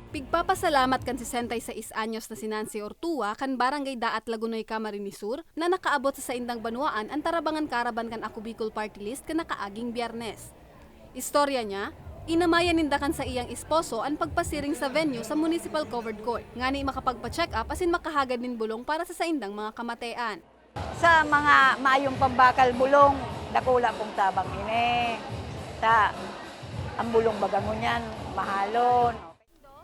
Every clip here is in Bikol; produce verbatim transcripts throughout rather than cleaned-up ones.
Pigpapasalamat kan sesenta y seis anyos na si Nancy Ortua kan Barangay Daat, Lagonoy, Camarines Sur, na nakaabot sa saindang banwaan an tarabangan karaban kan Ako Bicol Party List kan nakaaging Biyernes. Istorya niya, inamayan ninda kan saiyang esposo an pagpasiring sa venue sa Municipal Covered Court, ngani makapagpa-check-up asin makahagad nin bulong para sa saindang mga kamatean. Sa mga mayong pambakal bulong, dakula pong tabang ini. Ta, ang bulong baga ngunyan, mahalon.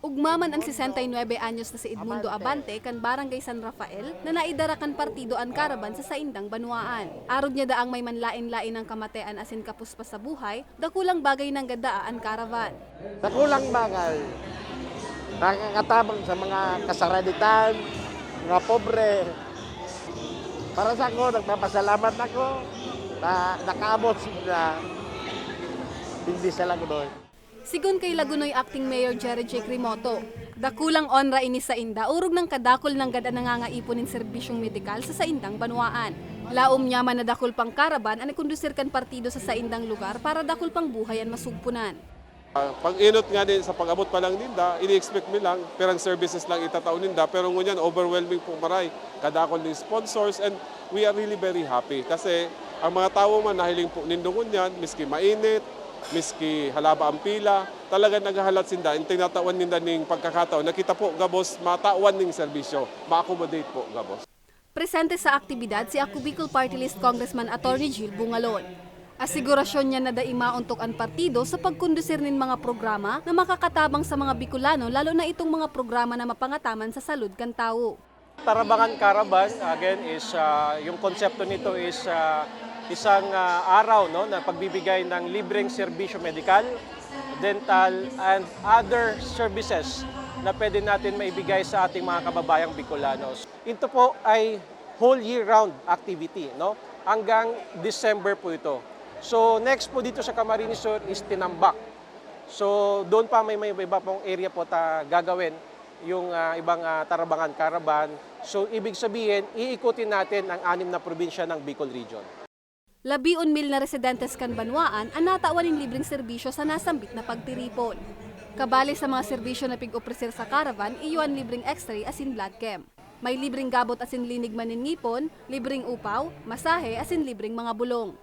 Ugma man an sesenta y nuebe anyos na si Edmundo Abante kan Barangay San Rafael na naidara kan partido an karaban sa saindang banwaan. Arog niya daang may manlaen-laen ang kamatean asin kapuspas sa buhay, dakulang bagay nanggad daa an karaban. Dakulang bagay, nakakatabang sa mga kasaraditan, mga pobre. Para sa ako, nagpapasalamat ako na nakaabot sila hindi sa Lagonoy. Sigon kay Lagonoy Acting Mayor Jerry Jake Rimoto, dakulang onra ini sainda, orog nang kadakul nanggad an nangangaipo nin serbisyong medikal sa saindang banwaan. Laom niya man na dakul pang karaban an ikondusir kan partido sa saindang lugar para dakul pang buhay an masugpunan. Ah, pag-inot nga din sa pag-abot pa lang ninda, ini-expect mi lang, pirang services lang itatao ninda, pero ngunyan overwhelming po maray. Kadakol ning sponsors and we are really very happy kasi ang mga tawo man nahiling po nindo ngunyan, miski mainit, miski halaba ang pila, talaga naghahalat sinda, in tinatawan ninda ning pagkakataon na kita po gabos matawan ning serbisyo, ma-accommodate po gabos. Presente sa aktibidad si Ako Bicol Party List Congressman Attorney Jil Bungalon. Asigurasyon niya na dai maontok an partido sa pagkondusir nin mga programa na makakatabang sa mga Bicolano, lalo na itong mga programa na mapangataman sa salud kan tawo. Tarabangan Caravan, again, is ah, yung konsepto nito is ah, isang ah, araw, no, na pagbibigay ng libreng serbisyo medikal, dental, and other services na pwede natin maibigay sa ating mga kababayang Bicolano. Ito po ay whole year round activity, no? Hanggang December po ito. So next po dito sa Camarines Sur is Tinambac. So doon pa may, may iba pong area po ta gagawin yung ah, ibang ah, Tarabangan Caravan. So ibig sabihin, iikutin natin ang anim na probinsya ng Bicol Region. Labi-on mil na residentes kan banwaan an natawan nin libreng serbisyo sa nasambit na pagtiripon. Kabali sa mga serbisyo na pig-opreser sa caravan, iyo an libreng X-ray asin blood chem. May libreng gabot asin linigman nin ngipon, libreng upaw, masahe asin libreng mga bulong.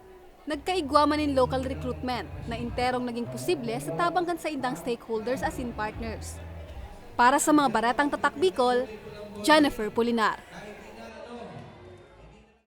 Nagkaigwa man nin local recruitment na enterong naging posible sa tabang kan saindang stakeholders asin partners. Para sa mga Baretang Tatak Bicol, Jennifer Polinar.